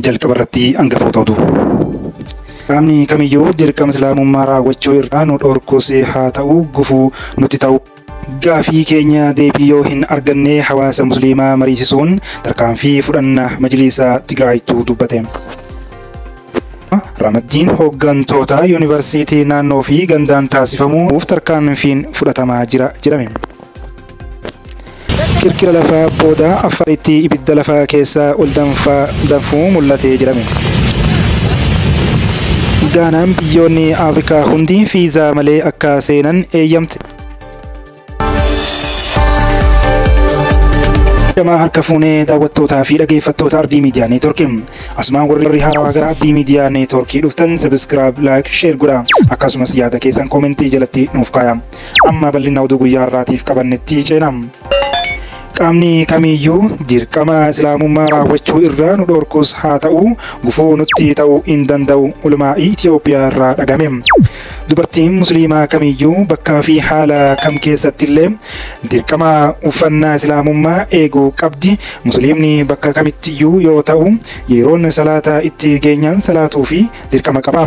Jalqaba irratti hangafoota oduu. Qaamni kamiyyuu dirqama Islaamummaa raawwachuu irraa nu dhorkus haa ta'u gufuu nutti ta'u. Gaafii keenya deebii yoo hin arganne hawaasa Musliimaa mariisisuun tarkaanfii fudhanna Majliisa Tigraayittuu dubbate. Ramaddiin hooggantoota yuunivarsiitii naannoo fi gandaan taasifamuuf tarkaanfiin fudhatamaa jira jedhame. Kirkira lafaa booda Affaaritti ibidda lafaa keessaa ol danfuu mul'ate jedhame. Gaanaan biyyoonni Afrikaa hundi fiizaa malee akka seenan eeyyamte. Jamaa harka fuunee daawwattootaa fi dhaggeeffattoota Ardii Miidiyaa Neetworkii. Asumaan warri haarawaa gara Ardii Miidiyaa Neetworkii dhuftan subscribe, like, share godhaa. Akkasumas yaada keessan koomentii jalatti nuuf kaaya. Amma bal'ina oduu guyyaa har'aatiif qabannetti ceena. Qaamni kamiyyuu dirqama Islaamummaa raawwachuu irraa nu dhorkus haa ta'u gufuu nutti ta'uu hin danda'u ulamaa'ii Itoophiyaa irraa dhagame. Dubartiin Musliimaa kamiyyuu bakkaa fi haala kam keessattillee dirqama uffannaa Islaamummaa eeguu qabdi. Musliimni bakka kamittiyyuu yoo ta'u yeroon salaata itti geenyaan salaatuu fi dirqama qaba.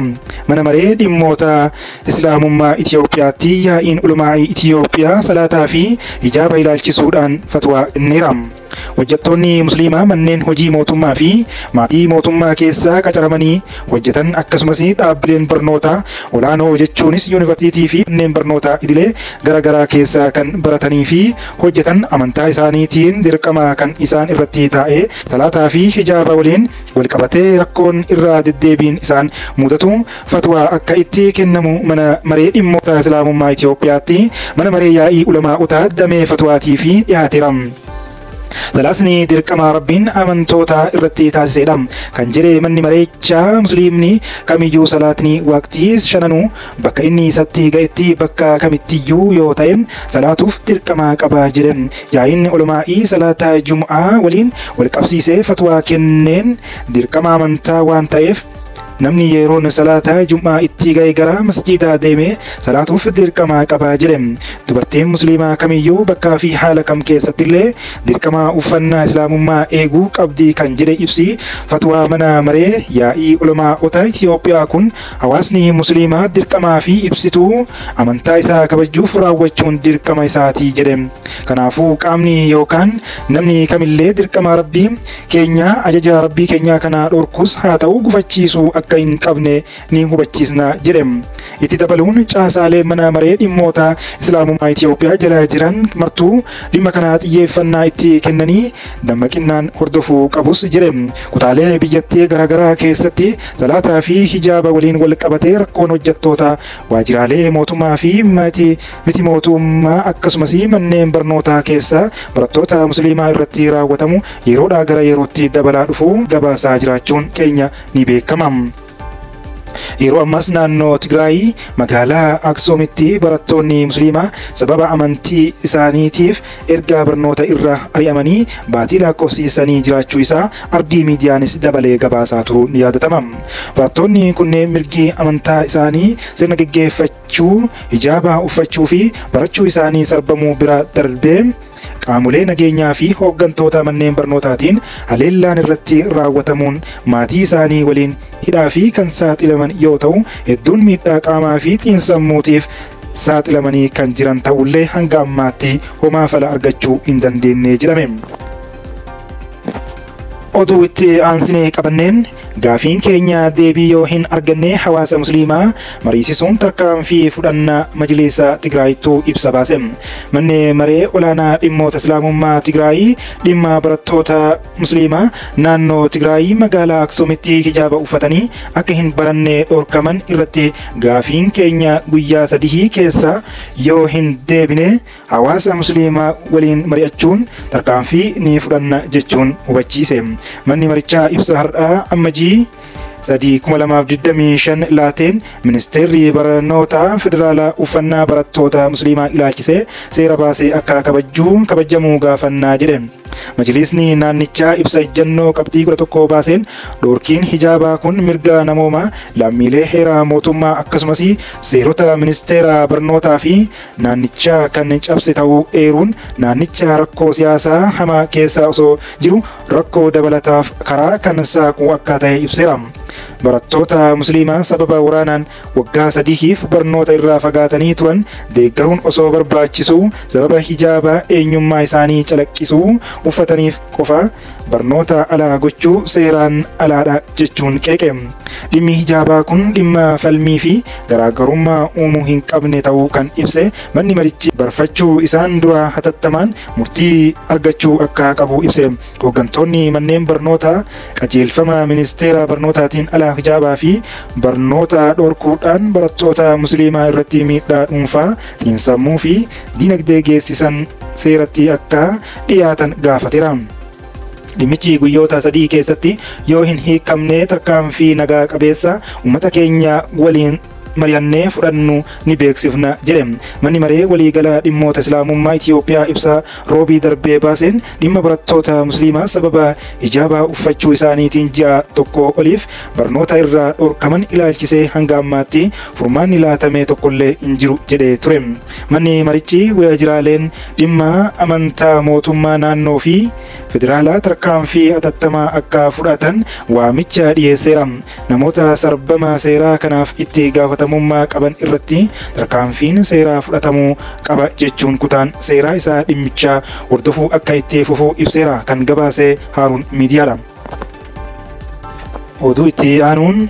Mana maree dhimmoota Islaamummaa Itoophiyaatti yaa'iin ulamaa'ii Itoophiyaa salaataa fi hijaaba ilaalchisuudhaan fatwaa kenneera. Hojjettoonni Musliimaa manneen hojii mootummaa fi maatii mootummaa keessaa qacaramanii hojjetan akkasumas dhaabbileen barnootaa olaanoo jechuunis yuunivarsiitii fi manneen barnootaa idilee garaagaraa keessaa kan baratanii fi hojjetan amantaa isaaniitiin dirqama kan isaan irratti taa'ee salaataa fi hijaaba waliin walqabatee rakkoon irraa deddeebiin isaan mudatu fatwaa akka itti kennamu mana maree dhimmoota Islaamummaa Itoophiyaatti mana maree yaa'ii ulamaa'otaa damee fatwaatii fi dhiyaateera. Salaatni dirqama Rabbiin amantoota irratti taasisedha. Kan jedhe manni mareechaa Musliimni kamiyyuu salaatni waqtii shananuu bakka inni isatti ga'etti bakka kamittiyyuu yoo ta'e salaatuuf dirqama qaba jedhe. Yaa'iin ulamaa'ii salaata Jum'aa waliin wal qabsiisee fatwaa kenneen dirqama amantaa waan ta'eef namni yeroon salaata Jum'aa itti ga'e gara masjiidaa deemee salaatuuf dirqama qaba jedhe. Dubartiin Musliimaa kamiyyuu bakkaa fi haala kam keessattillee dirqama uffannaa Islaamummaa eeguu qabdi kan jedhe ibsi fatwaa mana maree yaa'ii ulamaa'ota Itoophiyaa kun hawaasni Musliimaa dirqamaa fi ibsituu amantaa isaa kabajuuf raawwachuun dirqama isaati jedhe. Kanaafuu qaamni yookaan namni kamillee dirqama Rabbii keenyaa ajaja Rabbii keenyaa kana dhorkus haa ta'u gufachiisuu akka hin qabne ni hubachiisna jedhe. Itti dabaluun caasaalee mana maree dhimmoota Islaamummaa Itoophiyaa jala jiran martuu dhimma kana xiyyeeffannaa itti kennanii dammaqinnaan hordofuu qabus jedhe. Kutaalee biyyattii garaagaraa keessatti salaataa fi hijaaba waliin wal qabatee rakkoon hojjettoota waajjiraalee mootummaa fi miti mootummaa akkasumas manneen barnootaa keessa barattoota Musliimaa irratti raawwatamu yeroodhaa gara yerootti dabalaa dhufuu gabaasaa jiraachuun keenya ni beekama. Yeroo ammaas naannoo Tigraay magaalaa Aksuumitti barattoonni Musliimaa sababa amantii isaaniitiif erga barnoota irra ari'amanii baatii lakkoofsisanii jiraachuu isaa Ardii Miidiyaanis dabalee gabaasaa turuun ni yaadatama. Barattoonni kunneen mirgi amantaa isaanii sirna geggeeffachuu, hijaaba uffachuu fi barachuu isaanii sarbamuu bira darbee qaamolee nageenyaa fi hooggantoota manneen barnootaatiin haleellaan irratti raawwatamuun maatii isaanii waliin hidhaa fi kan saaxilaman yoo ta'u hedduun miidhaa qaamaa fi xiinsammuutiif saaxilamanii kan jiran ta'ullee hanga ammaatti homaa fala argachuu hin dandeenye jedhame. Oduu itti aansinee qabanneen gaafiin keenya deebii yoo hin arganne hawaasa Musliimaa mariisisuun tarkaanfii fudhannaa Majliisa Tigraayittuu ibsa baase. Manni maree olaanaa dhimmoota Islaamummaa Tigraay dhimma barattoota Musliimaa naannoo Tigraay magaalaa Aksuumitti hijaaba uffatanii akka hin baranne dhorkaman irratti gaafiin keenya guyyaa 3 keessa yoo hin deebine hawaasa Musliimaa waliin mari'achuun tarkaanfii ni fudhanna jechuun hubachiise. Manni marichaa ibsa har'aa ammajii 3/2025 laateen ministeerri barnootaa federaalaa uffannaa barattoota musliimaa ilaalchisee seera baasee akka kabajamuu gaafannaa jedhe. Majlisni naannichaa ibsa ejjennoo qabxii 11 baaseen dhorkiin hijaabaa kun mirga namoomaa lammiilee heera mootummaa akkasumas seerota ministeera barnootaa fi naannichaa kan cabse ta'uu eeruun naannicha rakkoo siyaasaa hamaa keessa osoo jiru rakkoo dabalataaf karaa kan saaqu akka ta'e ibseera. Barattoota musliimaa sababa waraanaan waggaa 3f barnoota irraa fagaatanii turan deeggaruun osoo barbaachisuu sababa hijaabaa eenyummaa isaanii calaqqisuu uffataniif qofa barnoota alaa gochuu seeraan alaadha jechuun qeeqe. Dhimmi hijaabaa kun dhimma falmii fi garaagarummaa uumuu hin qabne ta'uu kan ibse manni marichi barfachuu isaan dura hatattamaan murtii argachuu akka qabu ibse. Hooggantoonni manneen barnootaa qajeelfama ministeera barnootaatiin alaa hijaabaa fi barnoota dhorkuudhaan barattoota musliimaa irratti miidhaa dhuunfaa, xiinsammuu fi dinagdee geessisan seeratti akka dhiyaatan gaafateera. Dhimmichi guyyoota 3 keessatti yoo hin hiikamne tarkaanfii nagaa qabeessa uummata keenya waliin mari'annee fudhannu ni beeksifna jedhe. Manni maree waliigalaa dhimmoota Islaamummaa Itiyoophiyaa ibsa roobii darbee baaseen dhimma barattoota musliimaa sababa hijaabaa uffachuu isaaniitiin ji'a 1 oliif barnoota irraa dhorkaman ilaalchisee hanga ammaatti furmaanni laatamee tokkollee hin jiru jedhee ture. Manni marichi waajjiraaleen dhimma amantaa mootummaa naannoo fi federaalaa tarkaanfii hatattamaa akka fudhatan waamicha dhiyeesseera. Namoota sarbama seeraa kanaaf itti gaafatamummaa qaban irratti tarkaanfiin seeraa fudhatamuu qaba jechuun kutaan seeraa isaa dhimmicha hordofuu akka itti fufuu ibseera. Kan gabaase Haaruun Miidiyaadha. Oduu itti aanuun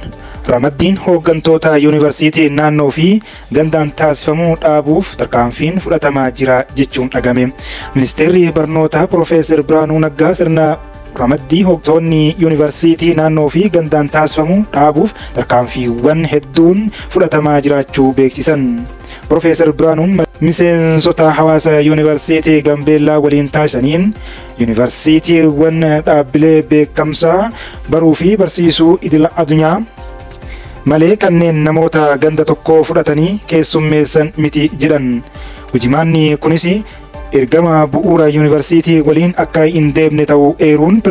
ramaddiin hooggantoota yuunivarsiitii naannoo fi gandaan taasifamuu dhaabuuf tarkaanfiin fudhatamaa jira jechuun dhagame. Ministeerri barnootaa Piroofeesar Birhaanuu Naggaa sirna ramaddii hooggantoonni yuunivarsiitii naannoo fi gandaan taasifamuu dhaabuuf tarkaanfiiwwan hedduun fudhatamaa jiraachuu beeksisan. Piroofeesar Birhaanuun miseensota hawaasa yuunivarsiitii Gambeellaa waliin taasisaniin yuunivarsiitiiwwan dhaabbilee beekamsaa baruu fi barsiisuu idil addunyaa malee kanneen namoota ganda tokkoo fudhatanii keessummeessan miti jedhan. Hojimaanni kunis ergama bu'uura yuunivarsiitii waliin akka hin deemne ta'uu eeruun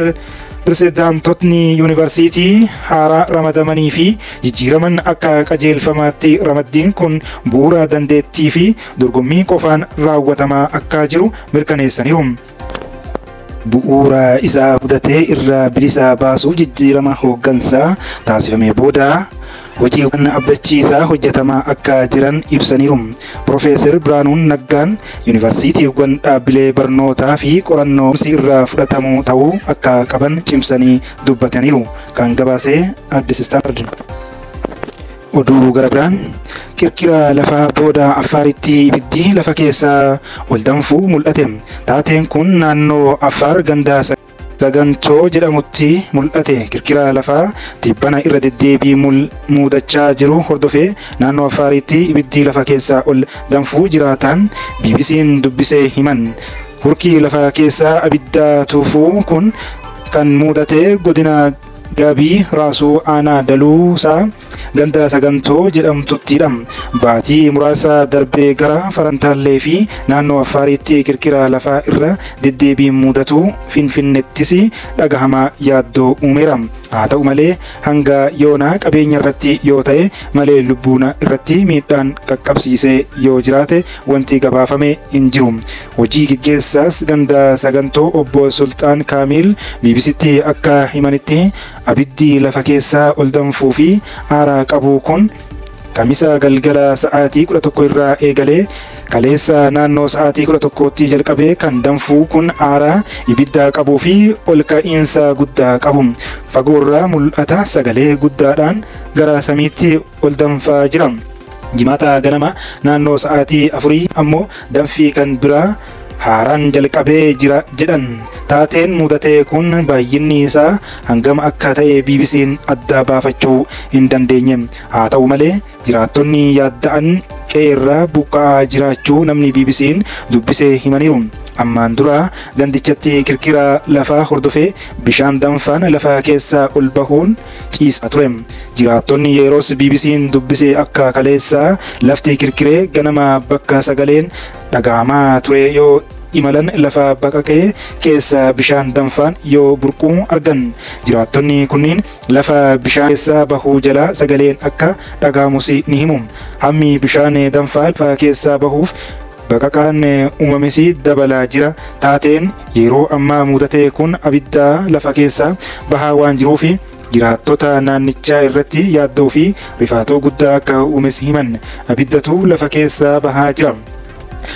pirezidaantotni yuunivarsiitii haaraa ramadamanii fi jijjiiraman akka qajeelfamaatti ramaddiin kun bu'uura dandeettii fi dorgommii qofaan raawwatamaa akka jiru mirkaneessaniiru. Bu'uura isaa mudatee irraa bilisa baasuu jijjiirama hooggansaa taasifame booda hojiiwwan abdachiisaa hojjetamaa akka jiran ibsaniiru. Piroofeesar Birhaanuun Naggaan yuunivarsiitiiwwan dhaabbilee barnootaa fi qorannoo irraa fudhatamuu ta'uu akka qaban cimsanii dubbataniiru. Kan gabaasee Addis Standard. Oduu gara biraan kirkira lafaa booda Affaaritti ibiddi lafa keessaa ol danfuu mul'ate. Taateen kun naannoo Affaar ganda Sagantoo jedhamutti mul'ate. Kirkira lafaa tibbana irra deddeebii mudachaa jiru hordofee naannoo Affaaritti ibiddi lafa keessaa ol danfuu jiraatan BBC'n dubbisee himan. Hurki lafa keessaa abidda tuufuu kun kan mudate godina Gabii Raasuu Aanaa Daluusaa ganda Sagantoo jedhamtuttidha. Baatii muraasa darbee gara Farantaallee fi naannoo Affaaritti kirkira lafaa irra deddeebiin mudatu Finfinnettis dhagahamaa yaaddoo uumeera. Haa ta'u malee hanga yoonaa qabeenya irratti yoo ta'e malee lubbuun irratti miidhaan qaqqabsiisee yoo jiraate wanti gabaafame hin jiru. Hojii gaggeessaas ganda Sagantoo obbo Sultaan Kaamil BBCtti akka himanitti abiddi lafa keessaa ol danfuu fi aaraa qabu kun kamisa galgala sa'aatii 11 irraa eegalee kaleessa naannoo sa'aatii 11tti jalqabee kan danfuu kun aaraa ibidda qabuu fi ol ka'iinsa guddaa qabu. Fagoorraa mul'ata sagalee guddaadhaan gara samiitti ol danfaa jira. Jimaata ganama naannoo sa'aatii 4 ammoo danfii kan biraa haaraan jalqabee jira jedhan. Taateen mudatee kun baay'inni isaa hangam akka ta'e BBC'n adda baafachuu hin dandeenye. Haa ta'u malee jiraattonni yaadda'an qe'eerraa buqqa'aa jiraachuu namni BBC'n dubbisee himaniiru. Ammaan dura gandichatti kirkira lafaa hordofee bishaan danfaan lafa keessaa ol bahuun ciisaa ture. Jiraattonni yeroos BBC'n dubbise akka kaleessaa lafti kirkiree ganama bakka sagaleen dhaga'amaa ture yoo imalan lafa baqaqee keessa bishaan danfaan yoo burquu argan. Jiraattonni kunniin lafa bishaan keessa bahuu jala sagaleen akka dhaga'amus ni himu. Hammi bishaan danfaa lafa keessa bahuuf baqaqaan uumames dabalaa jira. Taateen yeroo ammaa mudate kun abidda lafa keessa bahaa waan jiruuf jiraattota naannichaa irratti yaaddoo fi rifaatoo guddaa akka uumes himan. Abiddatu lafa keessa bahaa jira.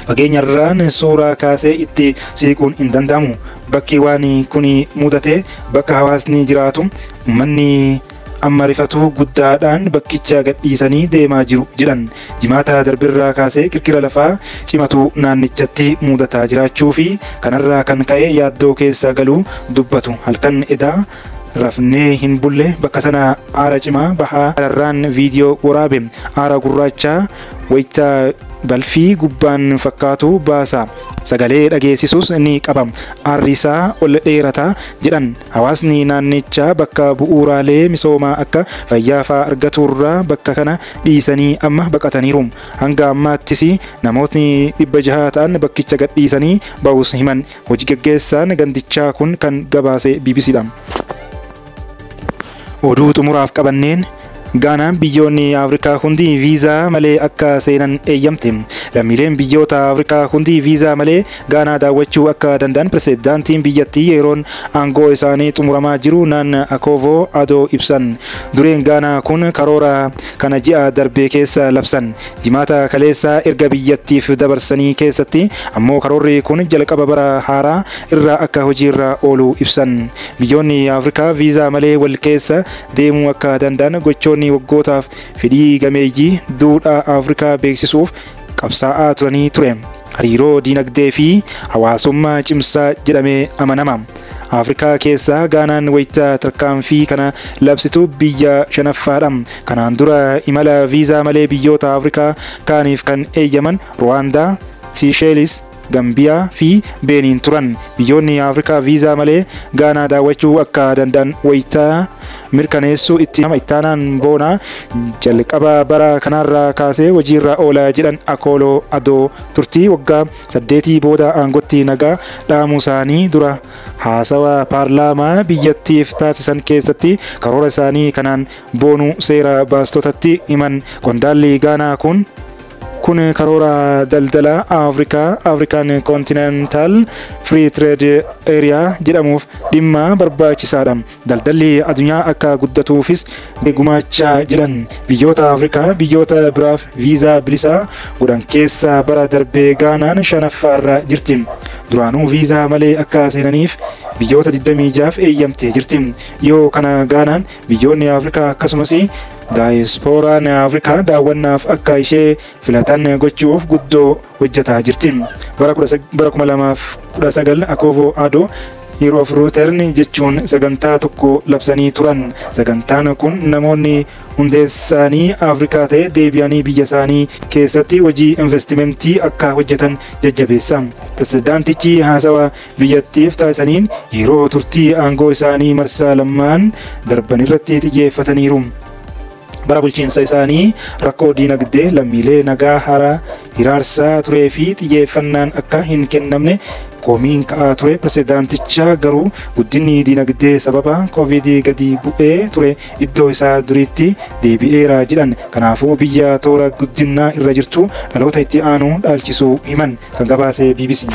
Fageenyarraan suuraa kaasee itti siquun hin danda'amu. Bakki waan kun mudate bakka hawaasni jiraatu uummanni amma rifatu guddaadhaan bakkicha gadhiisanii deemaa jiru jedhan. Jimaata darbirraa kaasee kirkira lafaa cimatu naannichatti mudataa jiraachuu fi kanarraa kan ka'e yaaddoo keessa galuu dubbatu. Halkan edaa rafnee hin bulle bakka sana aara cimaa bahaa irraan viidiyoo waraabe. Aara gurraacha wayita balfii gubbaan fakkaatu baasa. Sagalee dhageessisus ni qaba. Aarri isaa ol dheerata jedhan. Hawaasni naannichaa bakka bu'uuraalee misoomaa akka fayyaa fa'aa argaturraa bakka kana dhiisanii amma baqataniiru. Hanga ammaattis namootni 600 ta'an bakkicha gadhiisanii bahus himan. Hojii gaggeessaan gandichaa kun kan gabaase BBCdha. Oduu xumuraaf qabanneen Gaanaan biyyoonni Afrikaa hundi viizaa malee akka seenan eeyyamte. Lammiileen biyyoota Afrikaa hundi viizaa malee Gaanaa daawwachuu akka danda'an pirezidaantiin biyyattii yeroon aangoo isaanii xumuramaa jiru Naan Akoovoo Adoo ibsan. Dureen Gaanaa kun karoora kana ji'a darbee keessa labsan. Jimaata kaleessaa erga biyyattiif dabarsanii keessatti ammoo karoorri kun jalqaba bara haaraa irraa akka hojiirra oolu ibsan. Biyyoonni Afrikaa viizaa malee wal keessa deemuu akka danda'an gochoonni waggootaaf fedhii gameeyyii duudhaa Afrikaa beeksisuuf qabsaa'aa turanii ture. Hariiroo diinagdee fi hawaasummaa cimsaa jedhamee amanama. Afrikaa keessaa Gaanaan wayita tarkaanfii kana labsitu biyya shanaffaadha. Kanaan dura imala viizaa malee biyyoota Afrikaa kaaniif kan eeyyaman Ruwaandaa, Siisheelis, Gambiyaa fi Beeniin turan. Biyyoonni Afrikaa viizaa malee Gaanaa daawwachuu akka danda'an wayita mirkaneessuu itti ittaanaan boonaa jalqaba bara kanarraa kaasee hojiirra oola jedhan Akooloo Adoo turtii waggaa 8 booda aangootti nagaa dhaamuu isaanii dura haasawa paarlaamaa biyyattiif taasisan keessatti karoora isaanii kanaan boonuu seera baastotatti himan. Qondaalli Gaanaa kun karoora daldala Afrikaa African Continental Free Trade Area jedhamuuf dhimma barbaachisaadha. Daldalli addunyaa akka guddatuufis gumaachaa jedhan. Biyyoota Afrikaa biyyoota biraaf viizaa bilisaa godhan keessaa bara darbee Gaanaan shanaffaarra jirti. Duraanuu viizaa malee akka seenaniif biyyoota 26 eeyyamtee jirti. Yoo kana Gaanaan biyyoonni Afrikaa akkasumas daayisporaan Afrikaa daawwannaaf akka ishee filatan gochuuf guddoo hojjetaa jirti. Bara 2019 Akoovoo Adoo Year of Return jechuun sagantaa tokko labsanii turan. Sagantaan kun namoonni hundeessaanii Afrikaa ta'e deebi'anii biyya isaanii keessatti hojii investimentii akka hojjetan jajjabeessa. Pirezidaantichi haasawa biyyattiif taasisaniin yeroo turtii aangoo isaanii marsaa lamaan darban irratti xiyyeeffataniiru. Bara bulchiinsa isaanii rakkoo diinagdee lammiilee nagaa haaraa hiraarsaa turee fi xiyyeeffannaan akka hin kennamne komiin ka'aa ture. Pirezidaanticha garuu guddinni diinagdee sababa koovidii gadi bu'ee ture iddoo isaa duriitti deebi'eera jedhan. Kanaafuu biyya toora guddinaa irra jirtu dhaloota itti aanu dhaalchisuu himan. Kan gabaase BBC.